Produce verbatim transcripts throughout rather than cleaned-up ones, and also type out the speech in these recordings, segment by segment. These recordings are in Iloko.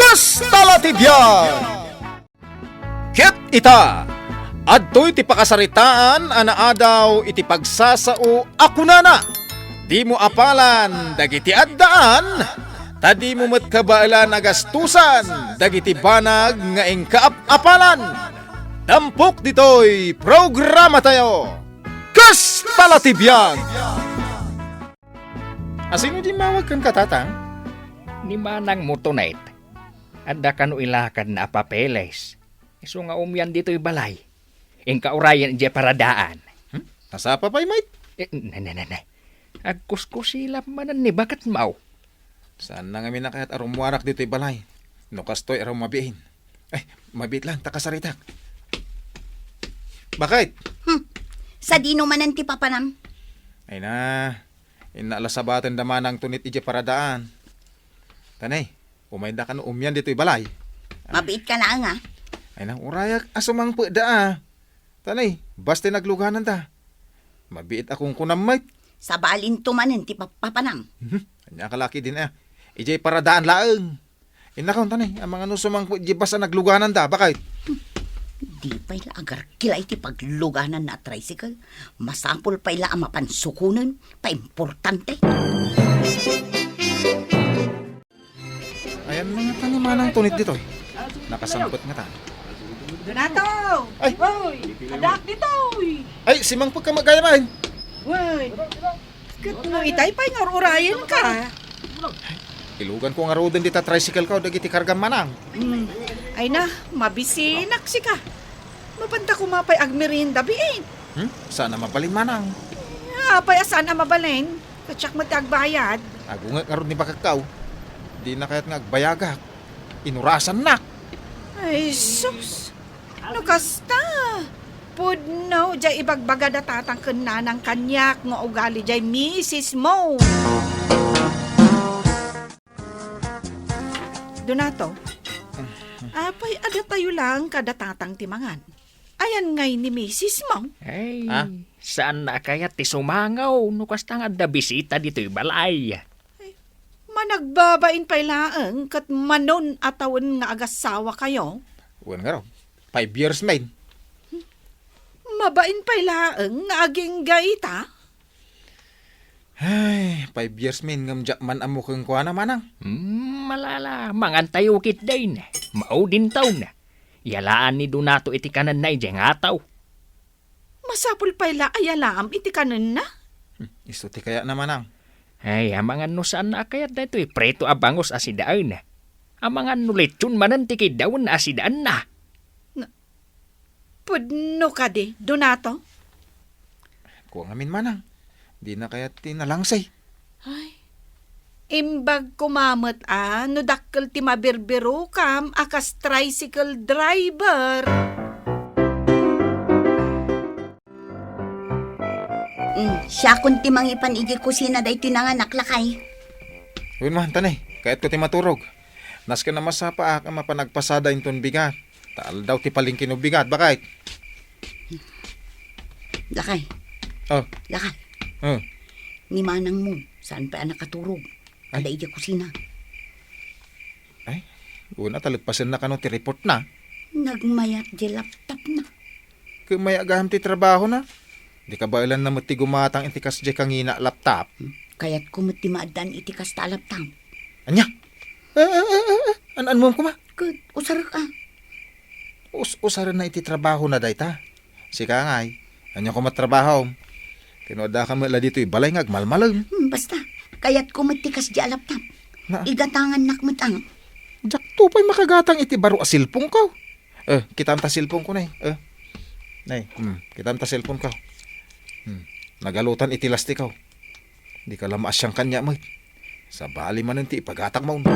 Kasta la ti biag! Ket ita, adtoy ti pakasaritaan a naadaw iti pagsasao a kunana, "Dimo apalan dagiti addaan, ta dimo met kabaelan a gastusan dagiti banag nga inkaap-apalan." Tampok ditoy programatayo, Kasta la ti biag! Asino dimmawag kenka, Tatang? Ni Manang Motonet. Adda kano ilakadna a papeles. Isu nga umian ditoy balay. Inka urayen idiay paradaan. Hmm? Nasapa pay met? Eh, ne, ne, ne, ne. Agkuskusilap manen ni baketmo. Saan na ngamin a kayat a rummuarak ditoy balay. No kastoy, aram mabiin. Ay, mabiit lang, ta kasaritak. Bakit? Hmm. Sadino manen ti papanam? Ay na, inna la sabaten da Manang Tonit idiay paradaan. Tanay, umayda kano umian ditoy balay. Mabiit ka laeng, a. Ay na, urayak a sumangpetda, a. Tanay, basta naglugananda. Mabiit a kunkunam met. Sabalinto manen ti papapanam. Mhm. Ania ka laki din, a. Idiay paradaan laeng. Innakon, tanay, amangan no sumangpet di basta naglugananda, bakit? Di pay la agarkila iti paglugananna a tricycle. Masapul pay la a mapan sukonen, paimportante. Ayan, mga tani Manang Tonit ditoy. Nakasangpet nga tan. Donato! Ay! Hoy! Adak ditoy! Ay, simangpet ka magayam, ay! Hoy! Ket no itay pay nga ur-urayen ka. Ilugan ko ngaruden dita tricycle ko, dagiti kargam, Manang. Mm. Ay na, mabisinak sika. Mapanta kuma pay agmerienda, biin. Hmm? Saan a mabalin, Manang? Apay a saan a mabalin? Ket siak met ti agbayad. Agungek ngarud ni bakekkaw. Dina kayat nga agbayagak. Inurasannak. Ay, sus! No kasta, pudno diay ibagbaga da tatang ken nanang kaniak nga ugali diay misis mo. Donato, apay adatayo laeng kada tatang ti mangan? Ayan ngay ni misis mo? Ay, ah? Saan na kayat ti sumangaw no kasta nga adda bisita ditoy balay? Ay, managbabain pay laeng ket manon a tawen nga agassawa kayo? Wen ngarud, five years men. Mabain pay laeng nga agingga ita? Ay, five years men ngem diak man ammo kenkuana, Manang. Hmm, malala, mangantayo ketdin. Maudin taon. Yalaan ni Donato iti kanenna idiay nga ataw. Masapul pay la a yalaam iti kanenna? Hmm, isu ti kayatna, Manang. Ay, amangan no saan na a kayat daytoy preto a bangus a sidaen. Amangan no lechon manen ti kiddawen a sidaenna. Na, pudno kadi, Donato? Kua ngamin, Manang. Dina kayat ti nalangse. Ay, imbag koma met a no dakkel ti mabirbirokam a kas tricycle driver. Mm, siakon ti mangipan idiay kusina daytoy nanganak, lakay. Wen man, tanay, kayatko ti maturog. Nasken a masapaak a mapan agpasada inton bigat. Ta aldaw ti palengke no bigat, bakit? Lakay. Oh. Lakay. Oh. Ni manang mo, saan pay a nakaturog? Ay. Adda idiay kusina. Ay, una, talagpasenna kano ti report na. Nagmayat di laptop na. Ket mayat gayam ti trabaho na. Di kabaelan na met ti gumatang iti kasdiay kangina a laptop. Hmm, kayatko met ti maaddaan iti kasta a laptop. Ania? Eh, eh, eh, eh, eh. An-, anmom koma? Ket, usarek a. Us-, usaren na iti trabaho na dayta. Sika ngay, ania koma trabaho? Ken no addaka met la ditoy balay nga agmalmalem. Hmm, basta. Kayatko met ti kasdiay a laptop. Na? Igatangannak met ang. Diakto pay makagatang iti baro a cellphone ko. Eh, kitam ta cellphone ko, nay. Eh. Nay, hmm, kitam ta cellphone ko. Hmm, nagalutan iti lastiko. Dika la maasian kaniak met. Sabali manen ti ipagatakmo.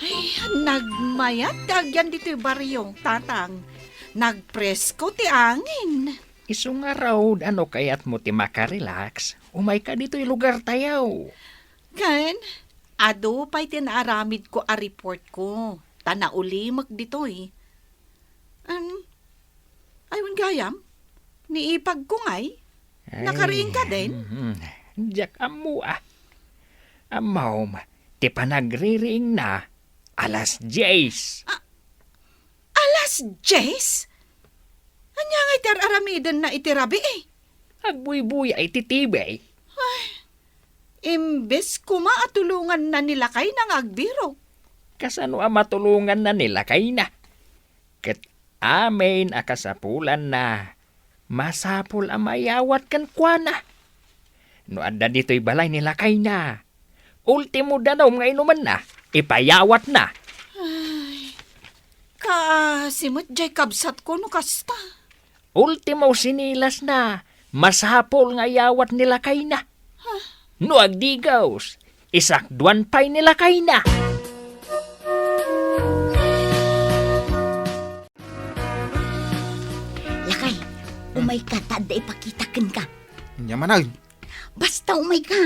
Ay, nagmayat ti agyan ditoy barrio, Tatang. Nagpresko ti angin. Isu ngarud, no kayatmo ti makarelax, umayka ditoy lugartayo. Ken, adu pay ti naaramidko a reportko, ta naulimek ditoy. Em, ay, wen gayam, ni ipagko ngay, nakariingka den? Mhm. Diak ammo, a. Ammom, ti panagririingna, alas dies. Ah, alas dies? Ania ngay ti ar-aramidenna iti rabii? Agbuybuya iti T V. Ay, imbes koma a tulonganna ni lakayna nga agbirok. Kasano a matulonganna ni lakayna? Ket amin a kasapulanna, masapul a mayawat kenkuana. No adda ditoy balay ni lakayna, ultimo danum nga inumanna, ipayawatna. Ay, kaasi met jay kabsatko no kasta. Ultimo sinilasna, masapul nga iyawat ni lakayna. No agdigos, isakduan pay ni lakayna. Lakay, umayka ta adda ipakita kenka. Ania man, ay? Basta umayka.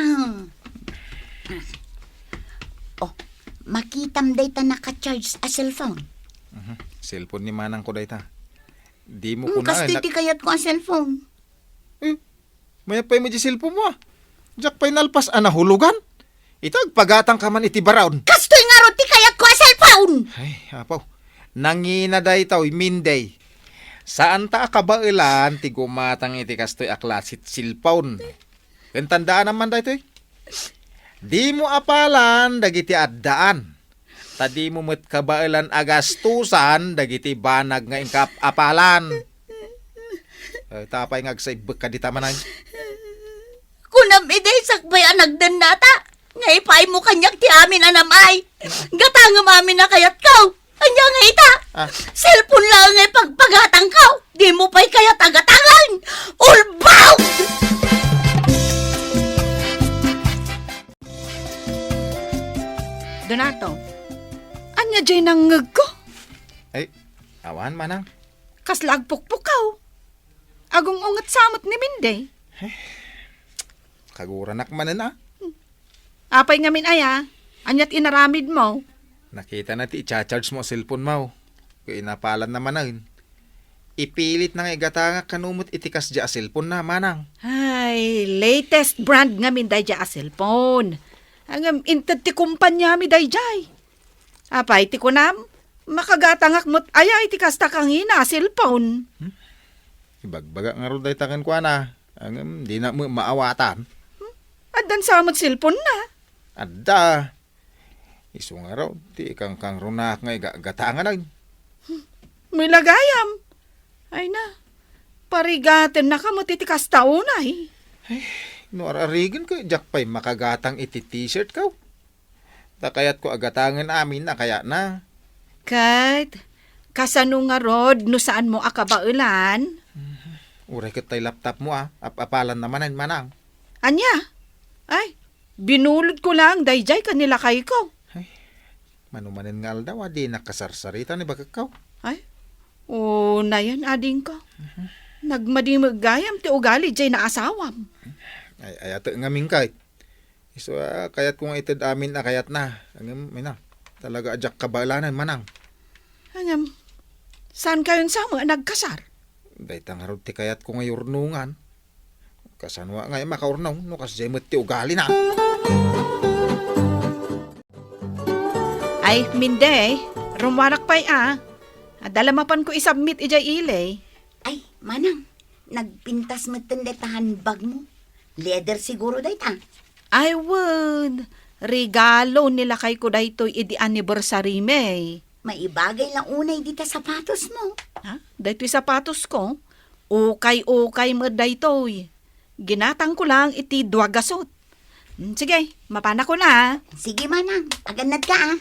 Oh, makitam dayta naka-charge a cellphone. Mhm. Cellphone ni manangko dayta. Dimo Hmm, kuna, kastoy nak- ti kayatko a cellphone. Eh, mayat pay met diay cellphone mo, ah. Diak pay nalpas a nahulogan. Ita, agpagatangka man iti baraon. Kastoy ngarud ti kayatko a cellphone! Ay, apo. Nangina daytoy, Minday. Saanta a kabaelan ti gumatang iti kastoy a klasit cellphone. Ken tandaanam man daytoy. Dimo apalan dagiti addaan. Ta dimo met kabaelan a gastusan dagiti banag nga inka ap-apalan. Eh, ta apay nga agsaibbekka dita manay? Kunam idi sakbay a nagdennata, nga ipaaymo kaniak ti amin a nam-ay. Gatangem amin a kayatko. Ania nga ita? Ah. Cellphone laeng nga ipagpagatangko. Dimo pay kayat a gatangen. Ulbaw! Donato, ania jay nangngegko? Ay, awan, manang. Kasla agpukpukaw. Agung-unget sa met ni Minday. Kaguranak manen, a. Apay ngamin aya? Aniat inaramidmo? Nakitana ti icha-charge mo a cellphone mo. Ket inapalanna manen. Ipilitna nga igatangak kano met iti kasdiay a cellphone na, manang. Ay, latest brand ngamin daydiay a cellphone. Ngem inted ti kumpaniami daydiay. Apay ti kunam? Makagatangak met aya iti kasta kangina a cellphone? Hmm? Ibagbaga ngarud dayta kenkuana. Ngem dina met maawatan. Hmm? Addan sa met cellphone na? Adda. Isu ngarud ti ikangkangrunak nga iga-, gatangan. Milagayam. Ay na. Parigatennaka met iti kasta unay. Ay, no ar-arigen ket diak pay makagatang iti t-shirt ko. Ta kayatko a gatangen amin a kayatna. Ket, kasano ngarud no saanmo a kabaelan? Uray ket tay laptopmo a, ap-apalanna manen, manang. Ania? Ay, binulodko laeng daydiay ken ni lakayko. Ay, mano manen nga aldaw a dinak kasarsarita ni bakekko. Ay, unayen, adingko. Nagmadi met gayam ti ugali diay naasawam. Ay, ayatek ngamin kay. Isu a kayatko nga ited amin a kayatna. Ngem, ina, talaga a diak kabaelanen, manang. Ngem, saankayon sa met a nagkasar? Dayta ngarud ti kayatko nga yurnongan. Kasano a ngay makaurnong no kasdiay met ti ugalina? Ay, Minday, rummuarak pay a. Adda la mapanko i-submit idiay ili. Ay, manang, nagpintas metten dayta handbagmo. Leather siguro dayta. Ay, wen. Regalo ni lakayko daytoy idi anniversary mi. Maibagay la unay dita sapatosmo. Ha? Daytoy sapatosko? Ukay-ukay met daytoy. Ginatangko lang iti dua gasut. Mm, sige, mapanakon a. Sige, manang. Agannadka a.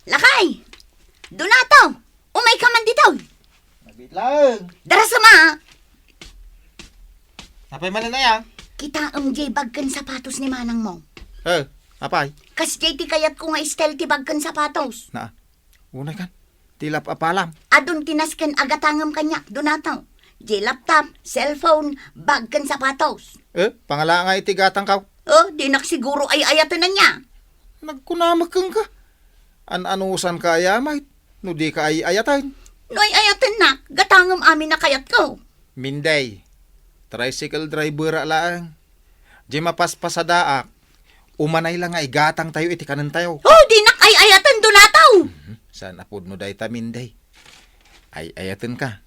Lakay! Donato! Umayka man ditoy! Nabit laeng. Darasem a. Apay manen aya? Kitaem diay bag ken sapatos ni manangmo. Eh, apay? Kasdiay ti kayatko nga style ti bag ken sapatos. Na, unay kan. Ti lap-apalam. Adun ti nasken a gatangem kaniak, Donato. Diay laptop, cellphone, bag ken sapatos. Eh, pangala nga iti gatangko. Oh, dinak siguro ay-ayaten ania. Nagkunamek kenka. An-anusanka aya met no dika ay-ayaten. No ay-ayatennak, gatangem amin a kayatko. Minday, tricycle driver-ak laeng. Diay mapaspasadaak, Umanay la nga igatangtayo iti kanentayo. Oh, dinak ay-ayaten, Donato! Mhm. Saan a pudno dayta, Minday? Ay-ayatenka.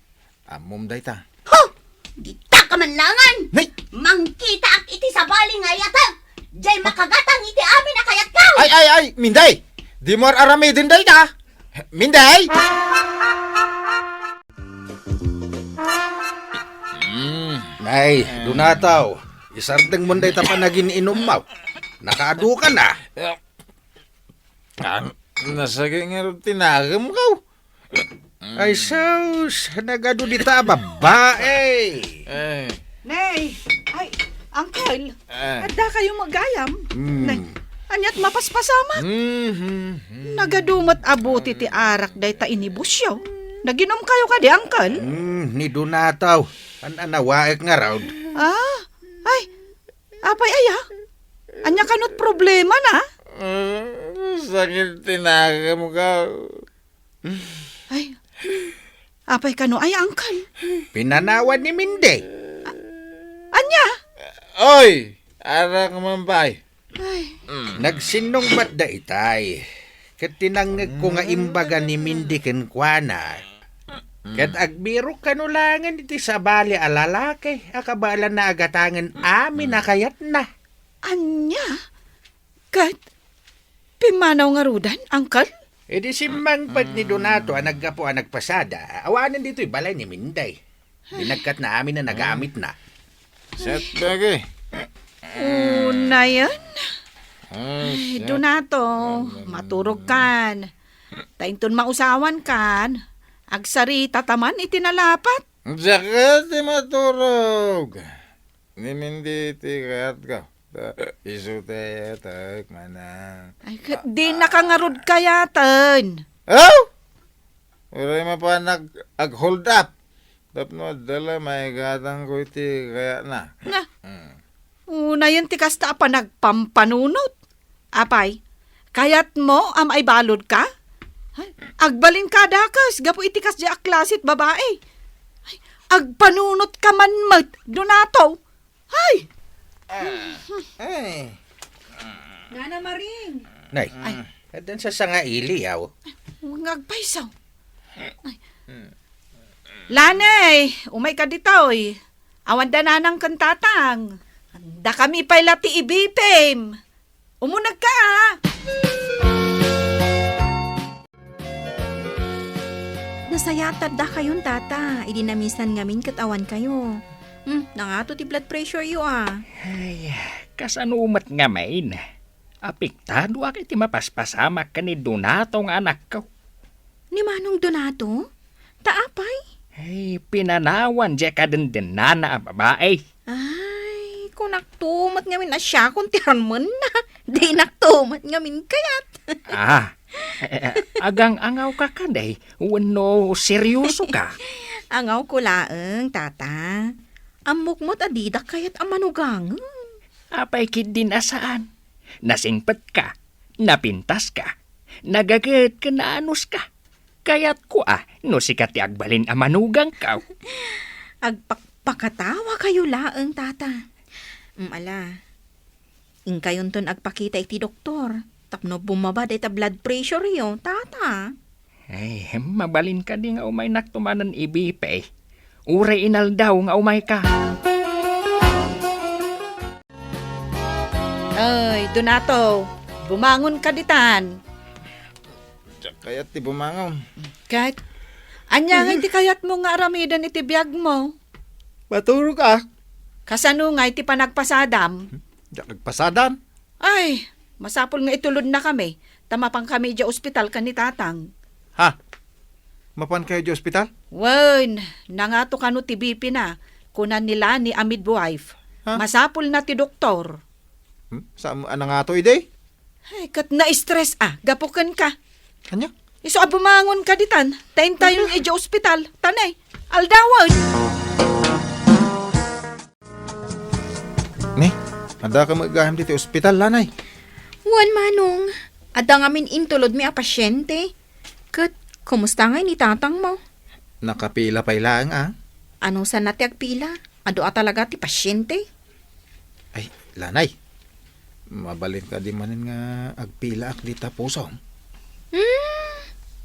Ammom dayta. Huh! Dita ka man langan! Nay! Mangkitaak iti sabali nga ayatek! Jay makagatang iti amin a kayatkaw! Ay, ay, ay! Minday! Dimo ar-aramiden dayta! Minday! Mm. Nay, Donato, isardengmon dayta panagin-inummo. Nakaadu ka na. Ah, nasaki ngarud ti nagemko. Ay, sus, nagadu dita a babae. Eh. Nay, ay, uncle, Eh. Adda kayo magayam? Hmm. Nay, aniat mapaspasamak? Mhm. Nagadu met a buti ti arak dayta inibusyo. Naginom kayo kadi, uncle? Hmm, ni Donato. An-anawaek ngarud. Ah, ay, apay aya? Ania kanot problema na? Ah, sakit ti nagemko. Ay, apay kano ay, uncle? Pinanawan ni Minday. A-, ania? Oy, arak man pay. Ay. Mm. Nagsinnungbat daytay. Ket tinangngegko nga imbaga ni Minday kenkuana. Ket agbirok kano laengen iti sabali a lalaki a kabaelanna a gatangen amin a kayatna. Ania? Ket pimmanaw ngaruden, uncle? Idi simmangpet ni Donato a naggapu a nagpasada, awanen ditoy balay ni Minday. Dinagkatna amin a nagamitna. Set, Becky. Unayen? Ay, Donato, maturog kan. Ta inton mausawan kan, agsarita ta man iti nalapat. Diak ti maturog. Ni Minday ti kayatko. Isu ti ayatek manen. Ay, ket dinaka ngarud kayaten. Aw! Uray mapanak ag-hold up. Tapno adda la maigatangko iti kayatna. Na. Hmm. Unayen ti kasta a panagpampanunot. Apay, kayatmo a maibaludka? Ay, agbalinka a dakes gapu iti kasdiay a klase ti babai. Ay, agpanunot ka man met, Donato. Ay! Ah, ay. Nana Maring. Nay, ay. Addan sa sanga ili, aw. Nga agpayso. Ay. Lanay, umayka ditoy. Awan da nanang ken tatang. Dakami pay la ti ibipim. Umunegka, a! Nasayaat ti addakayon, tata, idi namisan ngamin ket awan kayo. Hmm, nangato ti blood pressure yo, a? Ay, kasano met ngamin? Apektadoak iti mapaspasamak ken ni Donato nga anakko. Ni Manong Donato? Ta apay? Ay, pinanawan diay kadendennana a babai. Ay, kunakto met ngamin a siakon ti ranmenna. Dinakto met ngamin kayat. Ah, eh, eh, agang-angawka kadi wenno seriosoka? Angawko laeng, tata. Ammok met a didak kayat a manugangen. Apay ketdin a saan? Nasingpetka, napintaska, nagaget ken naanuska. Kayatko a no sika ti agbalin a manugangko. Agpakpakatawa kayo laeng, tata. Mm, ala. Inkayonton agpakita iti doktor tapno bumaba dayta blood pressure yo, tata. Ay, mabalin kadi nga umaynakto manen ibipim. Uray inaldaw nga umayka. Ay, Donato, bumangon ka ditan. Diak kayat ti bumangon. Ket, ania ngay ti kayatmo nga aramiden iti biagmo? Maturog, a. Kasano ngay ti panagpasadam? Diak nagpasadam. Ay, masapul nga itulodnakami, ta mapankami idiay ospital ken ni Tatang. Ha? Mapankayo idiay ospital? Wen, nangato kano ti B P na, kuna ni Lani a midwife. Ha? Masapulna ti doktor. Hmm? Saan a nangato idi? Ay, ket na-stress a, gapu kenka. Ania? Isu a bumangon ka ditan, ta intayon idiay ospital, ta ne, aldawen. Ne, adda ka met gayam ditoy ospital, Lanay? Wen, Manong. Adda ngamin intulodmi a pasiente. Ket, kumusta ngay ni tatangmo? Nakapila pay laeng, a. Anusanna ti agpila? Adu a talaga ti pasiente? Ay, Lanay. Mabalin kadi manen nga agpilaak dita pusom? Hmm,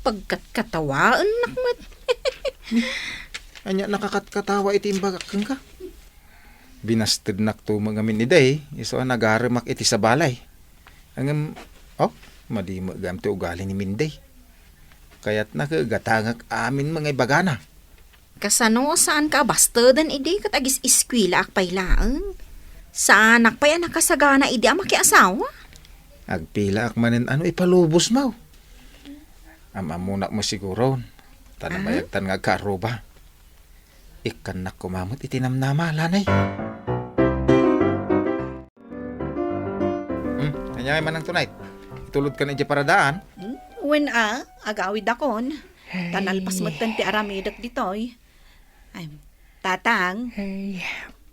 pagkatkatawaennak met. Ania nakakatkatawa iti imbagak kenka? Binastednakto met ngamin idi, isu a nagaremak iti sabali. Ngem, oh, madi met gayam ti ugali ni Minday. Kayatna ket gatangek amin met nga ibagana. Kasano a saanka a basteden idi ket agis-iskuelaak pay laeng? Saanak pay a nakasagana idi a makiasawa? Agpilaak manen a no ipalubosmo. Am-ammonak met siguron, ta Ah? nabayagtan nga agkaarruba. Ikkannak koma met iti namnama, lanay. Hmm, ania ngay manang tonight? Itulodkan idiay paradaan? Hmm? Wen a, agawidakon. Ta nalpas metten ti aramidek ditoy. Ay, Tatang. Ay,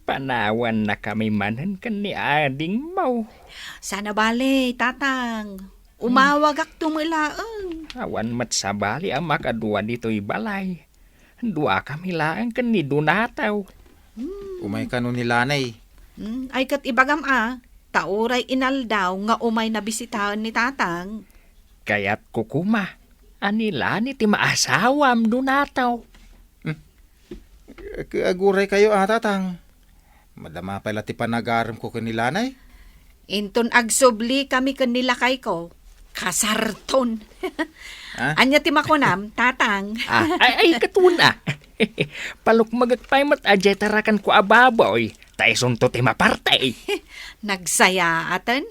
panawannakami manen ken ni adingmo. Saan a bale, Tatang. Umawagakto met laeng. Awan met sabali a makadua ditoy balay. Duakami laeng ken ni Donato. Hmm. Umay kano ni Lanay. Hmm, ay ket ibagam a, ta uray inaldaw nga umay nabisitaen ni Tatang. Kayatko koma a ni Lanay ti maasawam, Donato. Hmm. Ket aguray kayo a, Tatang. Madama pay la ti panagaremko ken ni Lanay? Inton agsubli kami ken ni lakayko, kasarton. Ha? Ania ti makunam, Tatang? Ah, ay, ay, katuna. Palukmagek pay met a diay tarakanko a baboy, ta isunto ti maparte. Nagsayaaten.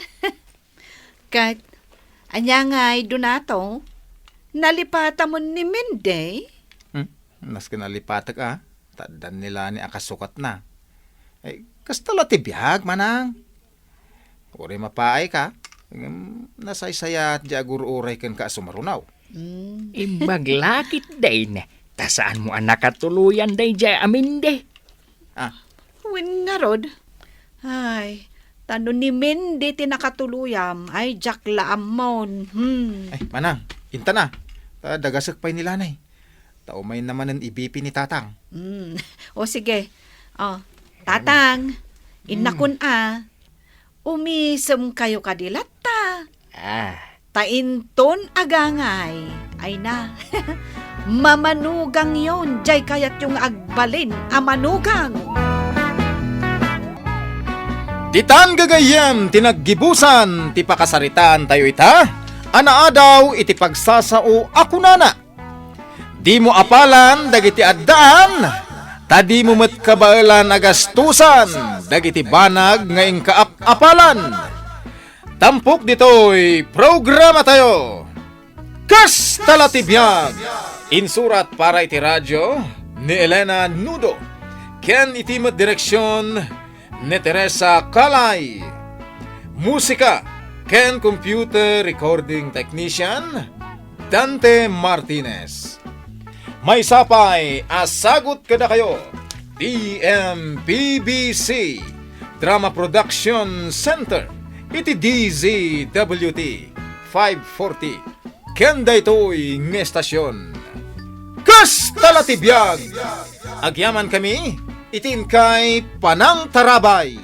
Ket, ania ngay, Donato? Nalipatamon ni Minday? Hmm? Maski nalipatek a, ta addan ni Lanay a kasukatna. Eh, kasta la ti biag, manang. Uray mapaayka, ngem nasaysayaat diay agur-uray kenka a sumaruno. Hmm. Imbag la ketdin, ta saanmo a nakatuloyan daydiay a Minday. Ah. Wen ngarud. Ay, ta no ni Minday ti nakatuloyam, ay diak la ammon. Hmm. Ay, manang, inta na. Ta dagasek pay ni Lanay. Ta umayna manen ibipi ni Tatang. Hmm. O sige. O, Tatang, innakon a. Umisemkayo kadi latta. Ah. Ta inton agangay, ay na, mamanugangyon diay kayatyo nga agbalin a manugang. Ditan gagayyem ti naggibusan ti pakasaritaantayo ita a naadaw iti pagsasao a kunana, "Dimo apalan dagiti addaan, ta dimo met kabaelan a gastusan dagiti banag nga inka ap-apalan." Tampok ditoy programatayo, Kasta la ti Biag! Insurat para iti radio ni Elena Nudo, ken iti met direksion ni Teresa Calay. Musika ken computer recording technician, Dante Martinez. Maysa pay a sagut kadakayo ti M P B C Drama Production Center iti D Z W T five forty. Ken daytoy nga estasion, Kasta la ti Biag! Agyamankami iti inkay panangtarabay.